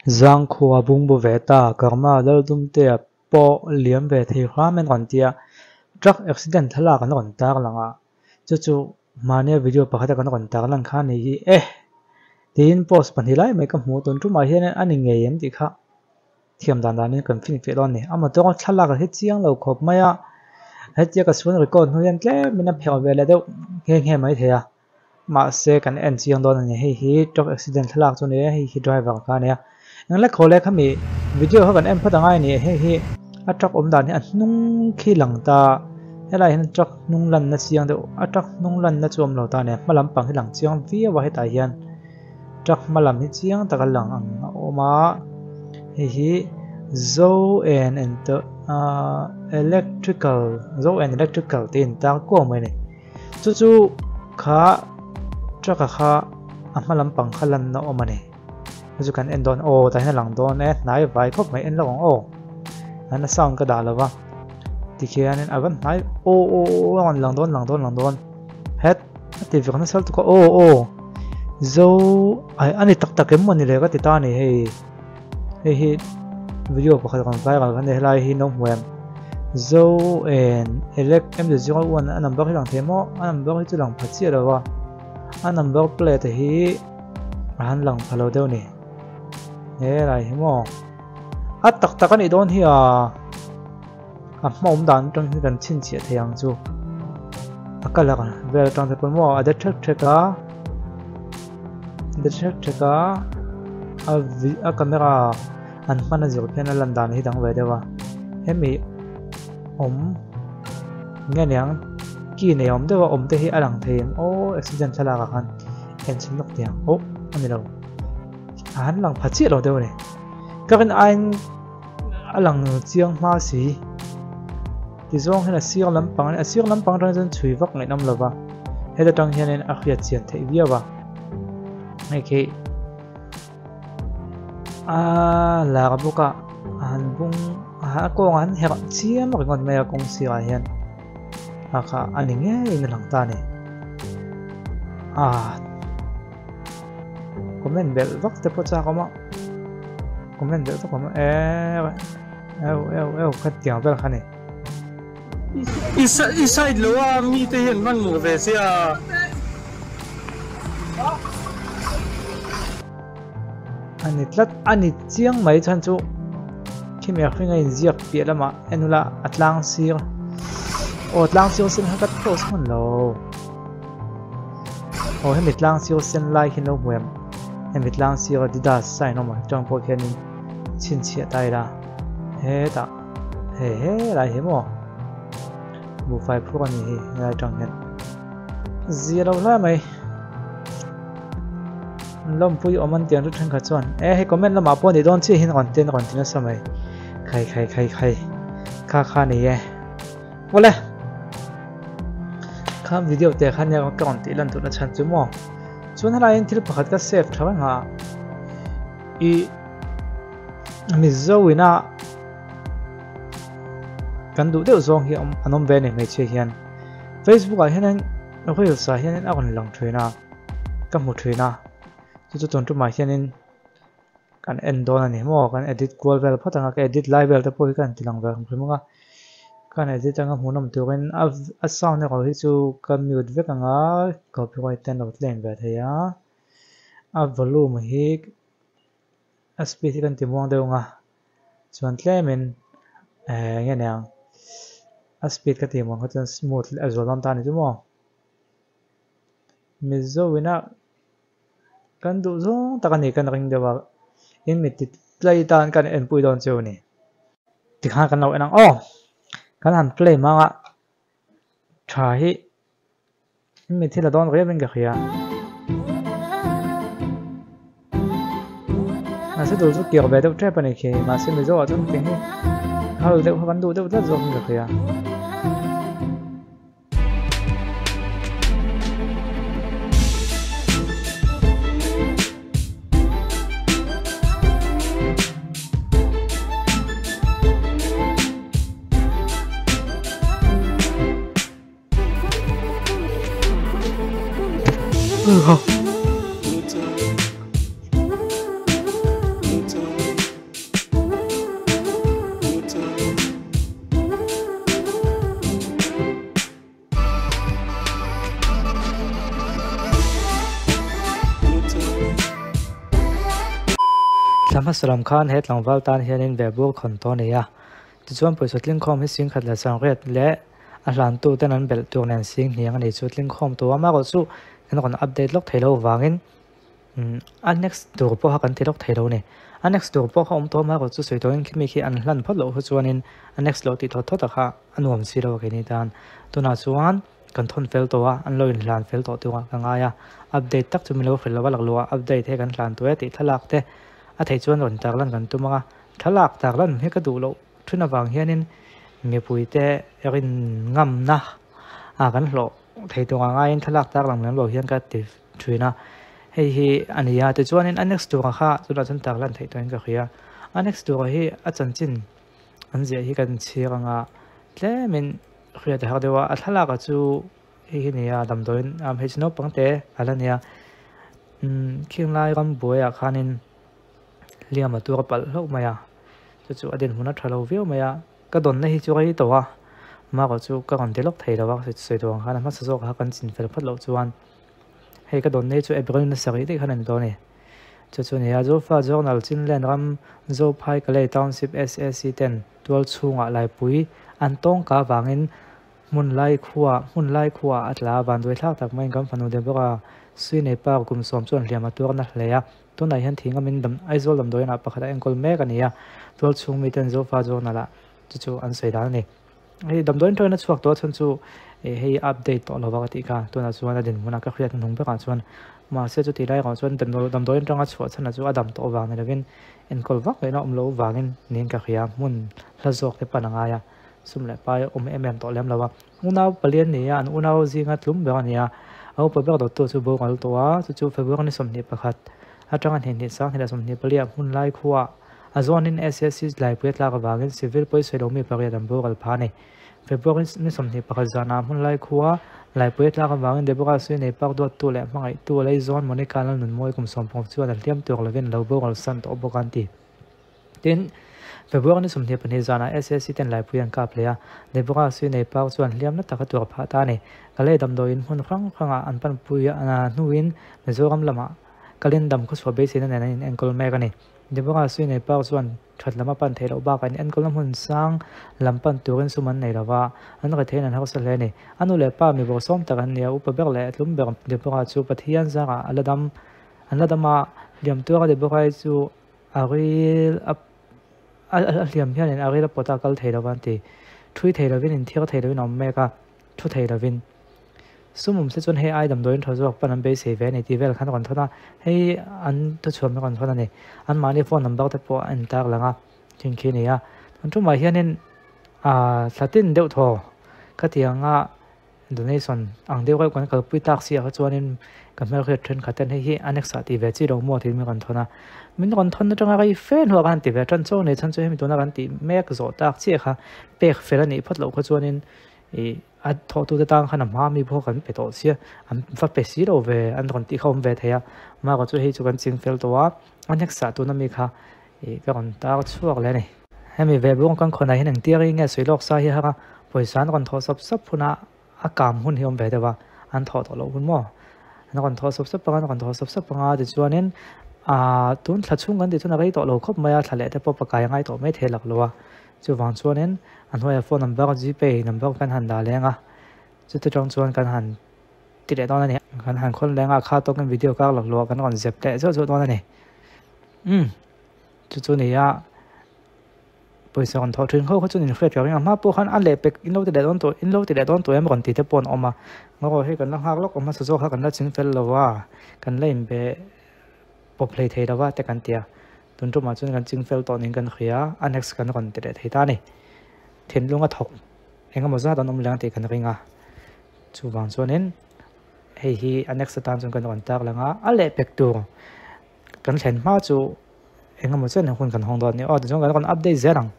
Zangkhua bungbu ve ta Karma Laldumtea pawh liam ve thei hram in rawn ti a, truck accident thlalak an rawn tar lang a, chu chu mahnia video pakhata kan rawn tar lan kha a ni hi e tiin post pahnih lai mai ka hmu tun tumah hian a ni ngei em tih kha thiam dan danin kan finfiah dawn a ni. A motor thlalak a hre chiang lo khawp mai a, hetia ka suan record hnu hian tlemin a phelh ve leh deuh nghe nghe mai thei a. Mahse kan en chiang dawn a ni, hei hi truck accident thlalak chu a ni a, hei hi driver kha a ni a. Engla khaw leh khami video kha kan en phawt angai a ni, hei hi a truck awm dan hi a hnung khi lang ta, helai hian truck hnung lanna chiang deuh a truck hnung lanna chu a awm lo ta a ni, hma lampang hi lang chiang viau a hetah hian truck hma lam hi chiang taka lang ang a awm a, hei hi zo en enter ahh electrical zo en electrical tih a intar kuau mai a ni. Chu chu kha truck a kha a hma lampang kha lanna awm a ni chu chu kan en dawn aw tah hian a lang dawn e hnai vai khawp mai en lawk ang aw an a sound ka dah lo va tikhianin a va hnai aw aw aw a rawn lang dawn lang dawn lang dawn het a ti vek nasa lutuk a aw aw zo ai a ni tak tak em maw ni le ka ti ta a ni hei. Hei hi video pakhat rawn viral kha a ni helai hi no hmu em zo en elect m zero one a number hi lang thei maw a number hi chu lang pha chiah lo a a number plate hi a han lang pha lo deuh a ni helai hi maw a tak tak a nih dawn hi a a hma awm dan atang hian kan chhinchhiah thei ang chu a colour vel atang te pawh maw a de thek thek a de thek thek a a a camera an hman a zir khian a lan dan hi dang ve deuh a hemi awm nge niang key nei awm deuh a awm te hi a lang thei em aw accident thlalak ah khan en chhin lawk teh ang oh a ni lo a han lang pha chiah lo deuh a ni ka rin aiin. A lang chiang hma si. Tizawng hian a sir lampang a sir lampang atang chuan chhui vak ngaihnawm lo va, heta tang hianin a hriat chian theih viau a. Hei khi a lar bawk a, a han bung a kawng a han herh chiam ringawt mai a kawng sirah hian a kha a ni ngeiin a lang ta a ni. Ah. Comment belh vak te pawh chak awm a comment belh vak awm a eee eu eu eu kha tiang vel kha ni. I side lo a mi te hian hman mawh ve sia. A ni tlat a ni chiang mai chhan chu khimi a hringa inziak piah lamah en ula a tlang sir aw tlang sir sen kha ka post hman lo. Aw hemi tlang sir sen lai khi an lo hmu em hemi tlang sir adidas sign awm ang atang pawh khianin chhinchhiah ta ila hetah he he lai hi maw buhfai phur a ni hi helai atang hian zia lo hle mai lawmpui awm an tiang chu thenkhat chuan e hei comment lamah pawh ni dawn chiah hian rawn ten rawn ti nasa mai khai khai khai khai kha kha ni e. Awle kha video te khan nia ka rawn tih lan duhna chhan chu maw chuan helaiin thil pakhat ka save tha reng a i Mizo ina kan duh deuh zawng hi an awm ve a ni hmeichhia hian Facebook ah hianin reels ah hianin a rawn lang thin a ka hmu thin a chu chu tun tumah hianin. Kan en dawn a ni maw? Kan edit kual vel phawt ang a, ka edit lai vel te pawh hi ka han ti lang ve ang hrim ang a. Ka han edit anga hmuhnawm turin a a sound erawh hi chu ka mute vek ang a, copyright te an lo claim ve thei a. A volume hi a speed hi kan ti muang deuh ang a, chuan tlemin eh eng nge niang a speed ka tih muang kha chuan smooth a zual dawn ta a ni chu maw? Mizo ina. Kan duh zawng tak a ni kan ring deuh a, in mi ti tlai tan kan enpui dawn cheu a ni. Tikhan kan lo en ang aw, kan han play hmang a, tha hi in mi thil a dawn riau in ka hria. Mahse duh chu kir ve deuh tep a ni khi, mahse Mizo ah chuan hetiang hi hal deuh kha kan duh deuh tlat zawk in ka hria. Thla hmasa lam khan he tlangval tan hianin ve bur khawn tawh a nei a, tichuan pawisa tlingkhawm hi singkhat leh sangriat leh a hlantu ten an belh tur nen sing hniang a ni chu tlingkhawm tu a amaherawh chu kan rawn update lawk thei lo vangin a next tur pawh kha kan ti lawk thei lo a ni. A next tur pawh kha awm tawh amaherawh chu sawi tawhin khimi khi an hlan phawt loh kha chuanin a next loh tih thawt thawt a kha a nuam si lo a keini tan. Tunah chuan. Kan thawn fel tawh a, an lo inhlan fel tawh tura ka ngai a, update tak chu min lo hrilh lo a lakluh a, update he kan hlan tawh e tih thlalak te a theih chuan rawn tarlan kan tum ang a, thlalak tarlan hi ka duh loh thin avang hianin mipui te rin ngamna a kan hlawh thei tura ngaiin thlalak tarlang lem lo hian ka ti thin a, hei hi a ni a, tichuanin a next tura kha tunah chuan tarlan theih tawhin ka hria, a next tura hi a chanchin an ziah hi kan chhir ang a, tlemin hriat a har deuh a, a thlalak ah chu hei hi a ni a damdawiin a hmeichhe naupang te a la nia umm khing lai ram buai ah khanin hliam a tur a palh hlauh mai a chu chu a dinhmun a tha lo viau mai a ka dawnna hi chu rei tawh a marawh chu ka rawn ti lawk thei lo a sawi tur ang khan a hmasa zawk ah kan chin fel phawt loh chuan hei ka dawnna hi chu April ni sarih daih khan a ni dawn a ni. Chu chu nia Zofa Journal Chinland ram Zophai Kalay Township SAC ten tual chhungah laipui an tawngka avangin hmun lai khua hmun lai khuaah a tla a, vanduai thlak tak maiin kan fanu Deborah Suinei pa kum sawm chuan hliam a tuarna hle a, tunah hian thing amin dam Aizawl damdawiinah pakhat a enkawl mek a ni a, tual chhung miten Zofa Journal-ah chu chu an sawi dan a ni. Hei damdawiin tawina chhuak tawh chhan chu eh hei update tawh lova ka tih kha tunah chuan a dinhmunah ka hriat hnung berah chuan mahse chuti lai erawh chuan damdawiin atanga chhuah chhanah chu a dam tawh vang ni lovin enkawl vak lehna awm loh vangin niin ka hria hmun hla zawk te pan a ngai a sum leh pai a awm em em tawh lem lo a unau palian ni a an unau zinga tlum ber a ni a a upa ber dawttu chu boral tawh a chu chu February ni 21 atanga hnih 21 leh 24 hmun lai khuaah A zawnin SSC laipui a tlak avangin civil pawisawi lo mi pariat an boral phah a ni. February ni 21 zanah hmunlai khua laipui a tlak avangin Deborah Suinei park duattu leh hmangaihtu Leizawn Monica Lalnunmawi kum 16 chuan a hliam tur lovin a lo boral san tawh bawk an ti. Tin, February ni 22 zanah SSC ten laipui an kap leh a, Deborah Suinei park chuan hliam na taka tur phah ta a ni. Kalay damdawiin hmun hrang hrangah an panpui hnuin Mizoram lamah kalin dam khawchhuah beiseina nen an inenkawl mek a ni. Deborah Suinei park chuan that lam a pan theih loh bakah in enkawlna hmun sang lam pan turin sum an nei lo va, an retheiin an hausa hle a ni. A nu leh pa mi bawrhsawm tak an ni a, upa ber leh tlum ber Deborah chu Pathian zarah a la dam an la dam a, hliam tuara Deborah-i chu a ril a a hliam hianin a ril a pawt a kal thei lo va an ti. Thui thei lovin inthiar thei lovin a awm mek a, thu thei lovin. Sum awm se chuan hei ai damdawiin tha zawk pawn an beisei ve a ni tih vel khan a rawn thawn a, hei an thuchhuam hi a rawn thawn a ni. Anmahni phone number te pawh a intar lang a, thing khi a ni a. Tun tumah hianin aaa thla tin deuh thaw khatiang a donation ang deuh reuh kan kalpui tak si ah kha chuanin ka hmelhriat thenkhat ten hei hi annex ah tih ve chi lo maw tiin min rawn thawn a. Min rawn thawn atanga rei fe hnuah khan ti ve tan chauh a ni chhan chu hemi tuna kan tih mek zawh tak chiah kha pek fel a nih phawt loh kha chuanin ih A thawhtute tan khan a hma mi pawh kan pe tawh sia, an va pe si lo ve, an rawn tih kha awm ve thei a. Maka chu hei chu kan ching fel tawh a, a next ah tuna mi kha ih ka rawn tar chhuak leh a ni. Hemi ve buang kan khawnah hian engtir eng nge sawi lawk sa hi a har a, pawisa an rawn thawh sawp sawp hunah a kam hun hi awm ve deuh a, an thawh tawh loh hun maw? An rawn thawh sawp sawp anga, an rawn thawh sawp sawp anga tichuanin aaa tun thla chhung kan tih chuan a rei tawh lo khawp mai a, thla leh te pawh pakai a ngai tawh mai thei lak lo a. Chuvang chuanin a hnuaiah phone number gpay number kan han dah leng a, chuti tang chuan kan han ti leh dawn a ni. Kan han khawn leng a, kha tawkin video kar lak luah kan rawn zep leh zeuh zeuh dawn a ni. Umm chu chu ni a, pawisa rawn thawh thin ho kha chuan inhriat ka ring a, hma pawh khan a lehpek in lo ti leh dawn tawh in lo ti leh dawn tawh em rawn ti te pawh an awm a, ngaw hei kan la nghak lawk awm hmasa zawk kha kan la ching fel lo a, kan la inbe pawp hlei thei lo va te kan ti a. Tun tumah chuan kan ching fel tawh niin kan hria a, next kan rawn ti leh thei ta a ni. Thinlung a thawk eng emaw zat an awm leng tih kan ring a, chuvang chuanin hei hi a next atan chuan kan rawn tar lang a, a lehpek tur kan thlen hma chu eng emaw chen hun kan hawng dawn a ni. Aw tichuan kan rawn update zel ang.